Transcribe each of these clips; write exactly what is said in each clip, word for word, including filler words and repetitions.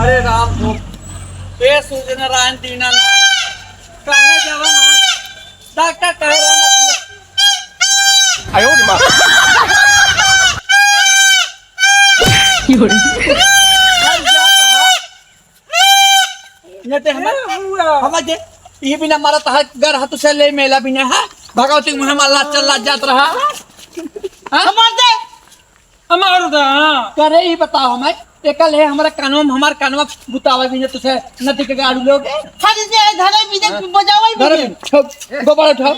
हे राम हो, हे सूर्य नारायण दीनानाथ, काहे जवान आज डॉक्टर कहे रहना चाहिए। आयो रे माँ। ये दे हमें, ए, हुआ। हमें दे, ये बिना मारा तहार घर हाथ से ले मेला बिना है, भगवती मुँह में लाज चल लाज जात रहा। हाँ? हमार दे। हमार दा, हाँ। करे ही बताओ हमें, एकल है हमारा कानवा में, हमार कानवा बुतावा भी तुसे नदी के गाड़ू लोग। खाली जे है धरे भी दे, हाँ। बजावे भी धरे दे। भी, छो-, गोबर उठाओ।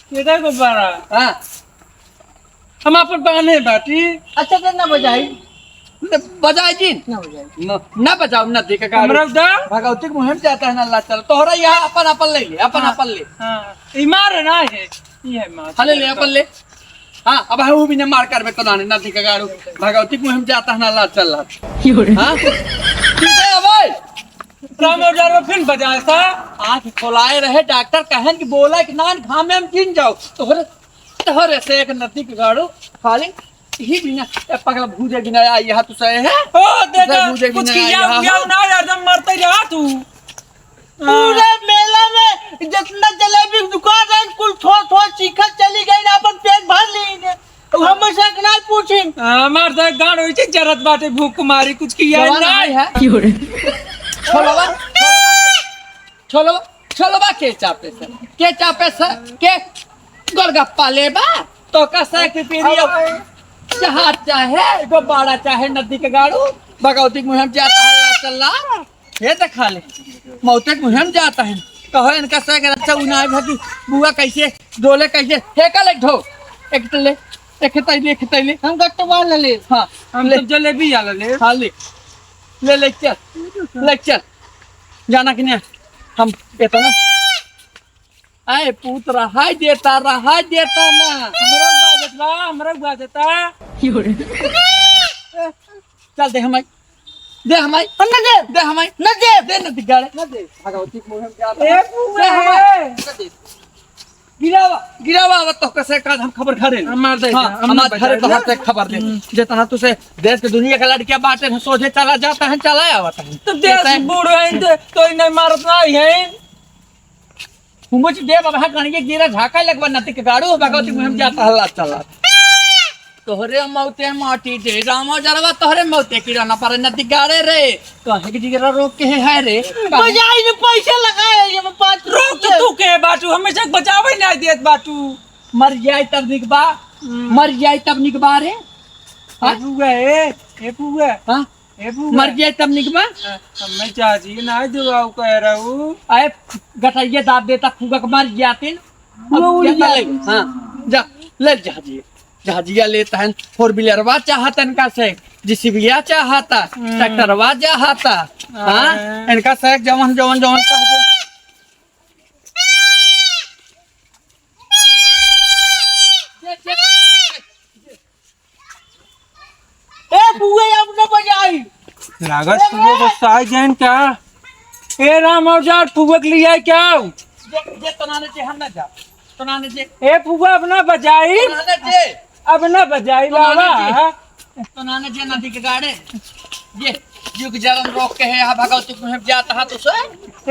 केदा गोबर? हाँ। हम अपन बान्हे बाटी। अच्छा, तो ना बजाई। न, बजाई जी। ना बजाई। न, ना बजाओ, नदी के गाड़ू। हमरा दा। भगवती के मुँह में जाता है ना लाज चल। तोहरा यहाँ अपन, अपन ले ले, अपन, हाँ। अपन ले। हाँ। ई मार ना है। ई है मार। हाँ, ले ले, अपन ले। हाँ, अब है वो भी ने मार कर में तो नाने, नदी के गाड़ू। भगवती के मुँह में जाता है ना लाज चल लाज। हाँ? ठीक है, अब आए। राम औजार में फिर बजाए सा। आँख खोलाए रहे, डॉक्टर कहन कि बोला कि नान घामे में जिन जाओ। तोहरे, तोहरे से एक नदी के गाड़ू खाली ही बिना, ए पगला भूजे बिना आई यहाँ तू सहे है? ओ, देखा, तू सहे भूजे कुछ बिना किया, आई यहाँ किया हो? ना, यार, जब मरते रहा तू। पूरे मेला में जितना जलेबी के दुकान रहे, कुल थो थो चीखत चली गई ना, अपन पेट भर ली ने। अब हम से एक ना पूछी। हमार तो गाड़ होई छे, जरत बाटे भूख मारी, कुछ किया जवान ना। आई है। क्यों रे? छोलवा, छोलवा, छोलवा, छोलवा के चापे से, के चापे से, के गोलगप्पा लेबा, तो का से पिपीरिया जहाज चाहे, गोबाड़ा चाहे, नदी के गाड़ू, भगवती मुँह में जाता है, ला चल ला। ये देखा ले, मौते के मुँह में जाता है। कहो इनका से के रक्षा उनाई भगी, बुआ कैसे डोले, कैसे फेंका ले ढो। एक तले, एक तैले, एक तैले। हम गट्टे वाला ले। हाँ, हम ले। तो जलेबी वाला ले। हाँ, ले। ले, ले चल, ले चल। जाना कि नहीं? हम इतना, आए पूत, रहाई देता, रहाई देता ना। हमरा बाजत बा, हमरा बाजत बा। चल दे हमाई, दे हमाई, न दे, दे हमाई, न दे, दे न दिगाड़े, न दे। भगवती के मुँह में जाता। ए, दे हमाई। ए। न दे। गिरावा, गिरावा, अब तो कैसे का हम खबर घरे ले। हमार दे, हाँ, हम हमार बचा घरे ले। तो हाथ से खबर ले। हम्म। जे तहाँ तुसे देश के दुनिया के लड़कियाँ बाटे हैं, सोझे चला जाता है, चला आवता है। तो देश कैसे? बूढ़ है, तो, तो इन्हें मारत ना है। मुझ देव अब कणिये गिरा झाका लगवा नती के गाड़ू, भगवती मुँह में जाता हल्ला चला। तोहरे मौते माटी दे, रामा जरवा तोहरे मौते किराना पर नदी गाड़े रे। काहे के जिगरा रोक के है रे? बजाई ने पैसा लगाए, ये में पाँच रोक तो रुपये। तू के बाटू, हमेशा बचावे ना देत बाटू। मर जाए तब निकबा, हम्म। मर जाए तब निकबा रे। हाँ? ए फुआ, ए, ए फुआ। हाँ? ए फुआ। मर जाए तब निकबा। हाँ, हमें चाची ना देवा, वो कह रहा हूँ। आए गटैया दाब देता, फुआ के मर जाते न। अब वो जाता उड़िया। ले, हाँ, जा, ले जा जी। जहाजिया लेता है, फोर व्हीलरवा चाहता इनका से, जेसीबीया चाहता, हम्म। ट्रैक्टरवा चाहता, हाँ, हाँ। इनका से जवन, जवन, जवन कह दे। ए, बुआ, अब न बजाई। लागत ए, फुआ ए। गुस्सा आ गए क्या? ए राम, और जा, फुआ के लिए आए क्या? जे, जे तनाने जे हम ना जा। तनाने जे। ए फुआ, अब ना बजाई। तनाने जे। अब ना बजाई तनाने बाबा। जे। तनाने जे नदी के गाड़े। ये, युग जलन रोक के है, यहाँ भगवती को हम जाता है तो से।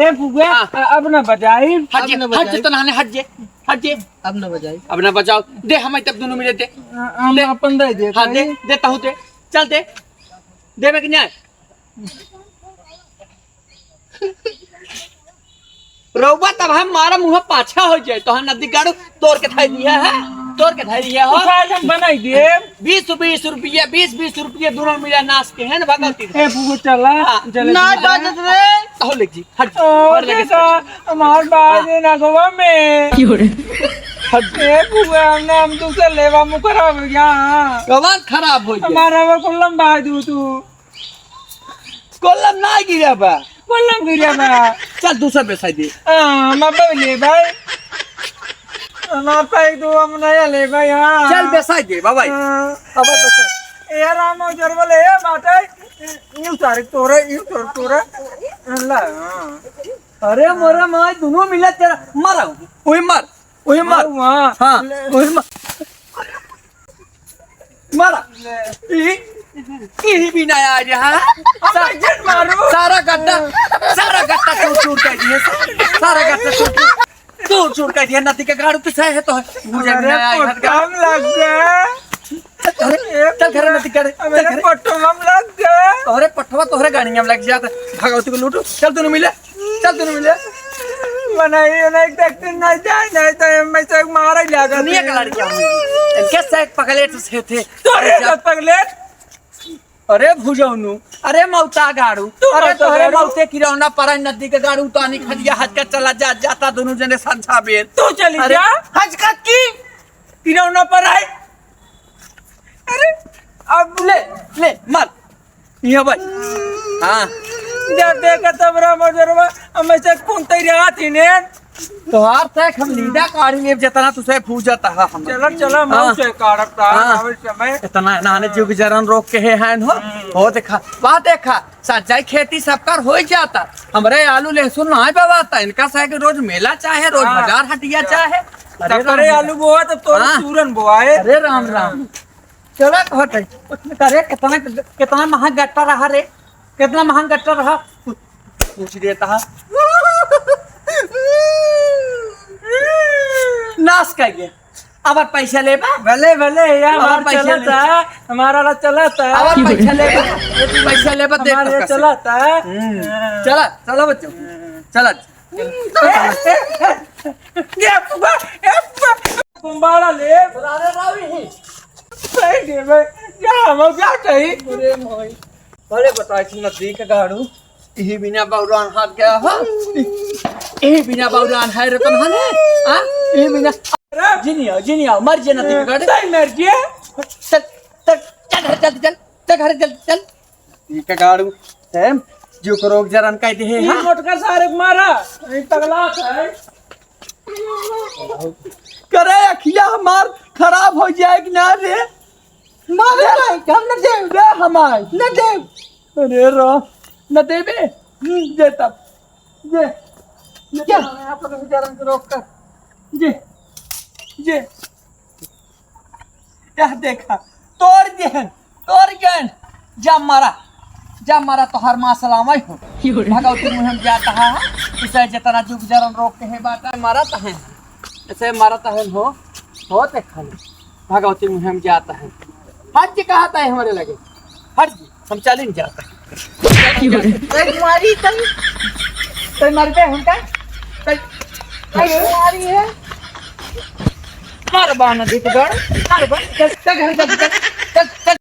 ए फुआ, हाँ। अ-, अब ना बजाई। हट जे, अब ना हट जे, बजाई। तनाने हट जे, हट जे। अब ना बजाई। अब ना बजाओ। दे हमें तब दोनों मिले दे। अ-, हम दे। अपन दे दे हाँ, दे, भाई। देता हूँ दे। चल दे। देवे कि नहीं? रउआ तब हम मारा मुँह पाछा हो जाए, तो हम नदी गाड़ू तोड़ के धर दिया है, तोड़ के धर दिया हो। उठा के हम बनाई दे। बीस, बीस रुपया, बीस, बीस रुपया दोनों मिला नाश के है ना, भगवती। ए, फुआ चला, हाँ। चले ना जी। बाजत रे। हो ले जी, हट। ओ, और लगे देखा, हमार बाज हाँ। ना गोवा में। क्यों रे? हट। ए, फुआ, हमने हम तुझसे लेवा मुकरा हो गया। कमान खराब हो गया। हमारा वो कुल्लम बाज दू तू। कोलम ना गिरा बा। कोलम गिरा बा। चल, दूसर बेसाई दे। हाँ, हम अब ले भाई। हम आपका एक दो हम नया ले भाई, हाँ। चल, बेसाई दे, बा भाई। हाँ। अब बेसाई। ए राम, उजर वाले, ए बाटे। यू सारे तोरे, यू तोरे, तोरे। ला, हाँ। अरे मोरे माई, दोनों मिला तेरा। मारा, वही मार। ओही मार। मारू, हाँ। हाँ, ले। ओही मार। मारा। ले। ई, ई भी ना आ रहा है। हम सब ऐसे मारू। ये सारा गट्टा चूर, चूर, चूर कर दिया। नदी के गाड़ू पिसाए है तो मुझे भी अरे, ना आया घर का। पोटवा में लग गया। अरे, चल घरे नदी के गाड़ू, चल अरे, घरे। पोटवा में लग गया। तोहरे पठवा तोहरे गाड़िया में लग जात। भगवती को लूटू, चल तूने मिले, चल तूने मिले। बनाइए ना, एक दिन नहीं जाए, नहीं तो मैं से मारा ही लगा दुनिया का लड़का हूँ। इनके से एक पगलेट से थे। तोरे का पगलेट? अरे भुजौनू, अरे मौता गाड़ू, तू अरे मौता तोहरे गाड़ू। मौते किरौना पर नदी के गाड़ू तानी खदिया हज का चला जा, जाता दोनों जने संझा बेर। तू चली अरे। जा। हज का की? किरौना पर आए। अरे, अब ले, ले, मार। ये भाई। हाँ। जा देखा तब राम जोरवा, हम ऐसे कौन तैयार थी ने? तोहार से हम लीडा काढ़ी लेब, जितना तुसे पूजत हा हम। चला, चला, हम हाँ। उसे काढ़ब ता, हाँ। आवे समय। इतना नाने जुग जरन रोक के है, हैं हो? हम्म। हो देखा, वाह देखा, सच्चाई खेती सबकर हो ही जाता। हमरे आलू लहसुन ना बवाता, इनका से कि रोज मेला चाहे, रोज हाँ। बाजार हटिया चाहे। अरे तब करे राम। आलू बोआ, तब तो हाँ। सूरन बोआए। अरे राम राम। चला कहत है। अरे कितना, कितना महंग गट्टा रहा रे, कितना महंग गट्टा रहा। पूछ देता है। नाश कर गया। अब पैसा लेबा? भले, भले, यार, अब हमारा पैसा चला ले। था, हमारा वाला चला था। अब पैसा लेबा? पैसा लेबा, देख हमारे तो कैसे। चला था। हम्म। चला, चला बच्चों। चला। ए, ए, ए, ए, ए, फुआ, ए, फुआ। तुम्हारा ले। अरे रावी। सही दे भाई। क्या हम क्या कही? अरे भाई। अरे बताए कि नदी के गाड़ू। यही बिना बौरान हाथ गया हो। यही बिना बौरान है रतन हन है। हाँ? यही बिना। अरे। जिनी आओ, जिनी आओ, मर जे नदी के गाड़ू। सही मर जे। चल, चल, चल घर जल्दी चल। चल घर जल्दी चल। ई का गाड़ू, हैं? जो को रोग जरन कह दे है, ये हाँ? मोटका सारे को मारा, ये तगला है। करे अखिया हमार खराब हो जाए कि ना रे? मारे भाई, हम न देब। रे हमार। न देब। अरे रो, न देबे? हम्म, दे तब। दे। दे क्या? तब, यहाँ पर रोग जरन को रोक कर। दे। दे। यह देखा, तोड़ देहन, तोड़ गन। जा मारा, जा मारा, तोहार माँ सलामत हो। भगवती मुँह में जाता है, इसे जितना जुग जरन रोक के है बाटा, मारा तहन। इसे मारा तहन हो, हो देखा नहीं। भगवती मुँह में जाता है। हट जी कहा था हमारे लगे। हट जी। हम चलिन जाता। ए, मारी तई। तई मर गए हमका। तई, तई मारी है। मर बान दीपगढ़, मर बान। चल, चल घर चल, चल, चल, चल।